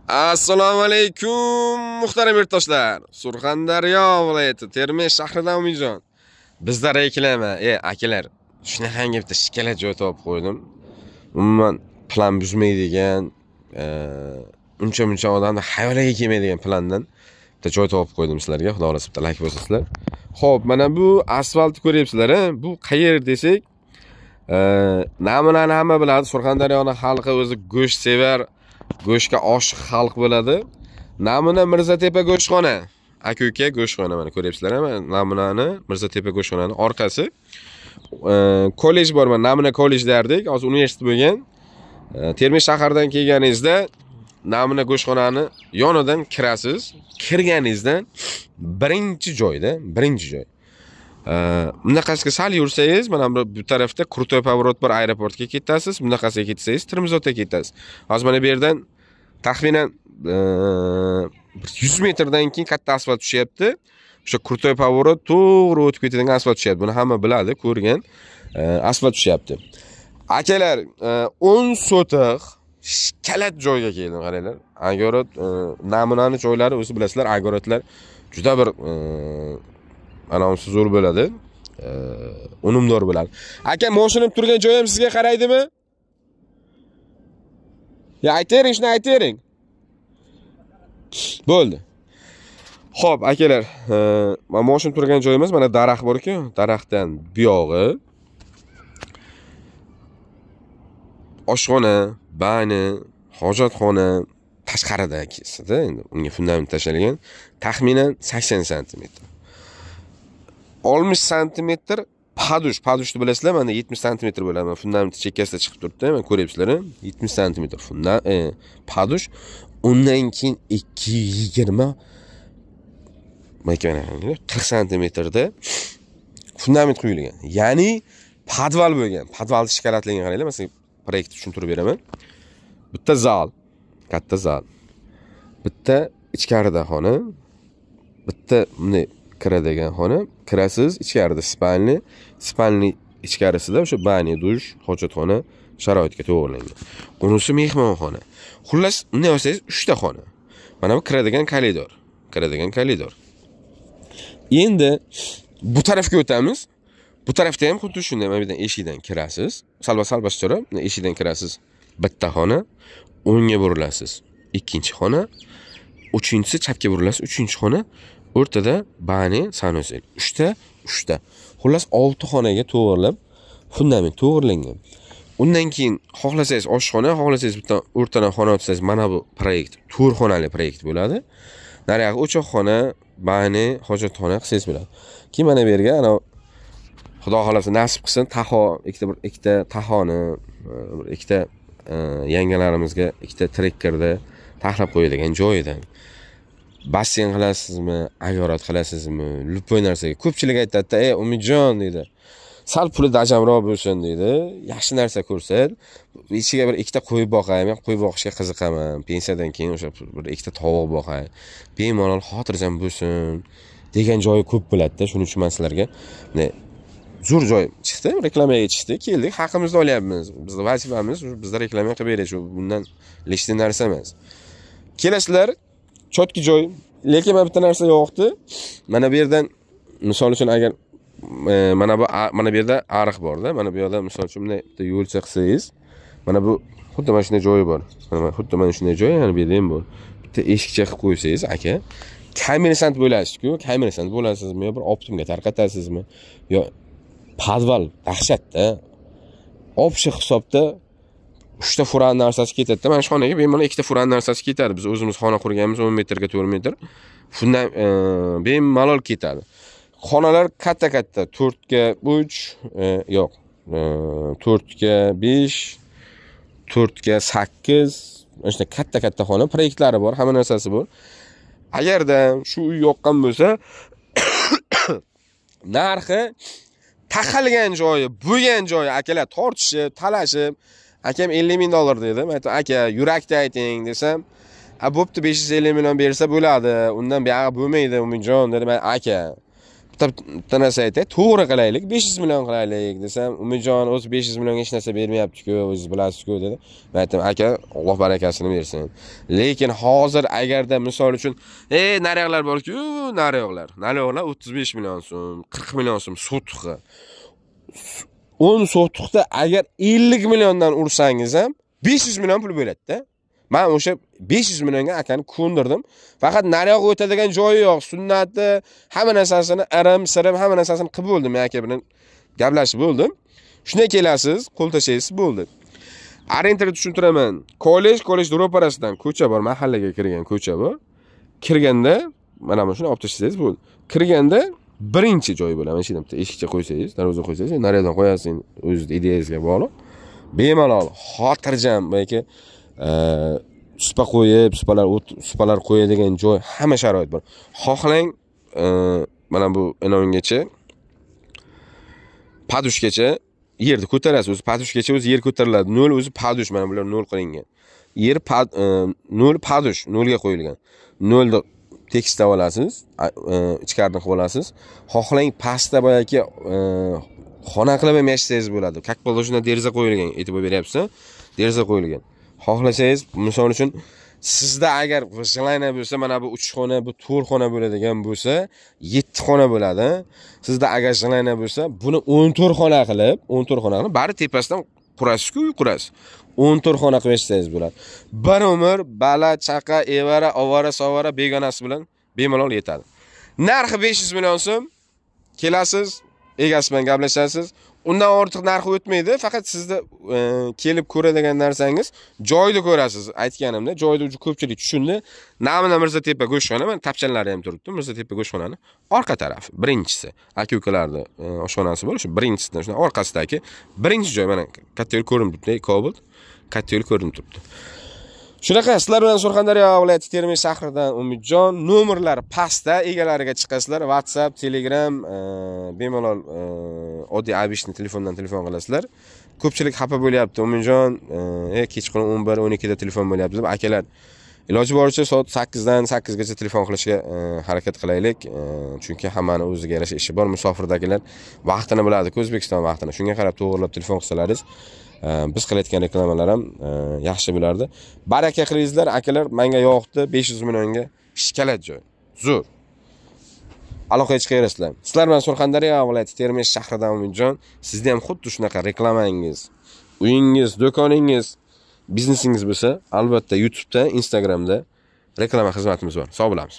Assalomu alaykum muhtaram yurtdoshlar. Surxondaryo viloyati Termiz shahridan Umidjon. Bizda reklama, akalar, shunaqangi bitta shikalat joy topib qo'ydim. Umuman plan buzmaydigan, uncha-muncha odamni xayoliga kelmaydigan plandan bitta joy topib qo'ydim sizlarga. Xudo xolasa bitta like bosasizlar. Xo'p, mana bu asfaltni ko'ryapsizlar, bu qayer desak, namunani hamma biladi. Surxondaryoni xalqi o'zi go'sht sevar, go'shtga oshiq xalq bo'ladi. Namuna Mirzatepa go'shtxona, aka-uka go'shtxona, mana ko'ryapsizlar, namunani Mirzatepa go'shtxonani orqasi. Kollej bor, mana Namuna kollej derdik, hozir universitet bo'lgan. Termiz shahridan kelganingizda Namuna go'shtxonani yonidan kirasiz. Kirganingizdan birinchi joyda, birinchi joy. Bunaqasiga sal yursangiz, mana bu tarafda krutoy поворот bor, aeroportga ketasiz. Bunaqasiga ketsangiz, Termizotga ketasiz. Hozir mana bu yerdan taxminan 100 metrdan keyin katta asfalt tushyapti. O'sha krutoy поворот to'g'ri o'tib ketadigan asfalt tushyapti. Buni hamma biladi, ko'rgan. Asfalt tushyapti. Akalar, 10 sotix shikalat joyga keldim, qaranglar. Agorot, namunani joylari o'zi bilasizlar, agorotlar juda bir anonsi zo'r bo'ladi, unumdor bo'ladi. Aka, moshinim turgan joyim sizga qaraydimi? Ya aytavering, shuni aytavering. Bo'ldi. Xo'p, akalar, mana moshin turgan joyimiz, mana daraxt bor-ku, daraxtdan buyog'i oshxona, bani, hojatxona tashqaridagisi-da, endi unga fundament tashlangan, taxminan 80 santimetr. 60 santimetr padush, padushni bilasizlar, mana 70 santimetr bo'ladi. Mana fundament chekkasida chiqib turibdi, mana ko'ryapsizlar, 70 santimetr fundament padush. Undan keyin 220 mana 40 santimetrda fundament quyilgan. Ya'ni podval bo'lgan. Podvalni shikolatlangan, qaranglar, masalan, proyektni tushuntirib beraman. Bitta zal, katta zal. Bitta ichkarida xona, bitta bunday kiradigan xona, kirasiz, ichkarida spalni, spalni ichkarisida o'sha bani, dush, hojatxona sharoitga to'g'rilangan. Unisi mehmonxona. Xullas, unday olsangiz 3 ta xona. Mana bu kiradigan koridor, kiradigan koridor. Endi bu tarafga o'tamiz. Bu tarafda ham xuddi shunday, mana bu yerdan eshikdan kirasiz. Sal-sal bostirib, eshikdan kirasiz. Bitta xona, o'ngga burilasiz. Ikkinchi xona, uchinchisi chapga burilasiz, uchinchi xona, o'rtada bani, sanuzel. 3 ta, 3 ta. Xullas 6 xonaga to'g'rilib, fundament to'g'rilangan. Undan keyin xohlasangiz oshxona, xohlasangiz bitta o'rtadan xona ochsangiz, mana bu proyekt 4 xonali proyekt bo'ladi. Nariyog'i o'choqxona, bani, hojatxona qilsangiz bo'ladi. Keyin mana bu yerga ana Xudo xolasa nasib qilsin, taho, ikkita tahoni, bir ikkita yangalarimizga ikkita trekkerda taxlab qo'yadigan joyidan. Basseyn qilasizmi, ayorat qilasizmi, любой narsaga. Ko'pchilik aytadi-da, "Ey Umidjon" deydi. Sal puli dajamroq bo'lsin deydi. Yaxshi narsa ko'rsat. Ichiga bir ikkita qo'y boqay, men qo'y boqishga qiziqaman. Pensiyadan keyin o'sha bir ikkita tovuq boqay. Bemalol xotirjam bo'lsin degan joyi ko'p bo'ladi-da. Shuning uchun men sizlarga zo'r joy chiqdi, reklamaga chiqdi, keldik, haqimizni olyapmiz. Bizning vazifamiz bizda reklama qilib berish, bundan lishli narsa emas. Kelasizlar, chotki joy, lekin mana bitta narsa yo'qdi. Mana bu yerdan misol uchun agar mana bu mana bu yerda ariq bor-da, mana bu yerda misol uchun bunday bitta yo'lcha qilsangiz, mana bu xuddi mana shunday joyi bor. Mana xuddi mana shunday joy, yana bu yerda ham bor. Bitta eshikcha qilib qo'ysangiz, aka, kommersant bo'lasiz-ku, kommersant bo'lasizmi yo bir optimga tarqatasizmi? Yo podval dahshatda. Общий hisobda 3 ta furan narsasi ketadi-da. Mana shu xonaga bemalol 2 ta furan narsasi ketadi. Biz o'zimiz xona qurganmiz 10 metrga 4 metr. Shundan bemalol ketadi. Xonalar katta-katta, 4 ga 3, yo'q, 4 ga 5, 4 ga 8, mana shunday katta-katta xona, proyektlari bor, hamma narsasi bor. Agarda shu uy yoqqan bo'lsa, narxi taqalgan joyi, bo'lgan joyi, akalar tortishib, talashib, akam 50 ming dollar dedi. Men aytdim, aka, yurakda ayting desam, "A bo'pti, 550 million bersa bo'ladi, undan buyog'i bo'lmaydi, Umidjon" dedi. Men aka, Bitta narsa aytay, to'g'ri qilaylik, 500 million qilaylik desam, Umidjon o'zi 500 millionga hech narsa bermayapti-ku, o'zingiz bilasiz-ku dedi. Men aytdim, aka, Alloh barakasini bersin. Lekin hozir agarda misol uchun, nariyoqlar bor-ku, nariyoqlar. Nariyoqlar 35 million so'm, 40 million so'm sotixi. 10 sotixda agar 50 milliondan ursangiz ham 500 million pul bo'ladi-da. Men o'sha 500 millionga akani ko'ndirdim. Faqat nariyoq o'tadigan joyi yo'q, sunnati, hamma narsasini irim, sirim, hamma narsasini qilib bo'ldim. Men aka bilan gaplashib bo'ldim. Shunday kelasiz, qo'l tashlaysiz, bo'ldi. Orientirni tushuntiraman. Kollej ro'parasidan ko'cha bor, mahallaga kirgan ko'cha bor. Kirganda mana shuni olib tashlasangiz bo'ldi. Kirganda birinchi joy bo'ladi. Mana shu yerda bitta eshikcha qo'ysangiz, darvoza qo'ysangiz, nariyoqdan qo'yasiz, o'zingiz ideyangizga bog'liq. Bemalol, xotirjam, balki supa qo'yib, supalar qo'yadigan joy, hamma sharoit bor. Xohlang, mana bu inongacha, padushgacha yerni ko'tarasiz, o'zi padushgacha o'zi yer ko'tariladi. Nol o'zi padush, mana bular nol qilingan. Yer nol padush, nolga qo'yilgan. Nolni tekislab olasiz, ichkarini qilib olasiz. Xohlang pastda boyagi xona qilib ham yashasangiz bo'ladi. Как положено deraza qo'yilgan, e'tibor beryapsiz, deraza qo'yilgan. Xohlasangiz, misol uchun, sizda agar желание bo'lsa, mana bu 3 xona, bu 4 xona bo'ladigan bo'lsa, 7 xona bo'ladi. Sizda agar желание bo'lsa, buni 14 xona qilib, 14 xona qilib, bari tepasidan qurasiz-ku, uy qurasiz. 14 xona qilib yashasangiz bo'ladi. Bir umr bala, chaqa, evara, ovora, sovara begonasi bilan bemalol yetadi. Narxi 500 million so'm. Kelasiz, egasi bilan gaplashasiz. Undan ortiq narxi o'tmaydi. Faqat sizda kelib ko'radigan narsangiz joyida ko'rasiz. Aytganimda joyida uch ko'pchilik tushundi. Namuna Mirzatepa go'shtxona, mana tapchanlari ham turibdi. Mirzatepa go'shtxonani orqa tarafi, birinchisi. Aka-ukalarning oshxonasi bor, shu birinchisidan shuni orqasidagi birinchi joy mana katta yo'l ko'rinib turibdi, Cobalt katta yo'l ko'rinib turibdi. Shunaqa sizlar bilan Surxondaryo viloyati Termiz shahridan Umidjon. Nomerlar pastda, egalariga chiqasizlar. WhatsApp, Telegram, bemalol oddiy abishni telefondan telefon qilasizlar. Ko'pchilik xafa bo'lyapti. Umidjon, kechqurun 11, 12 da telefon bo'lyapti deb. Akalar, iloji boricha soat 8 dan 8 gacha telefon qilishga harakat qilaylik. Chunki hammani o'ziga yarasha ishi bor. Musofirdagilar vaqtini biladi-ku, O'zbekiston vaqtini. Shunga qarab to'g'rilab telefon qilsalaringiz, biz qilayotgan reklamalar ham yaxshi bo'lardi. Baraka qilingizlar, akalar, menga yoqdi. 500 millionga shikalat joy. Zo'r. Aloqaga chiqaverasizlar. Sizlar bilan Surxondaryo viloyati Termiz shahridan Umidjon. Sizda ham xuddi shunaqa reklamangiz, uyingiz, do'koningiz, biznesingiz bo'lsa, albatta YouTube'da, Instagramda reklama xizmatimiz bor. Sog' bo'lamiz.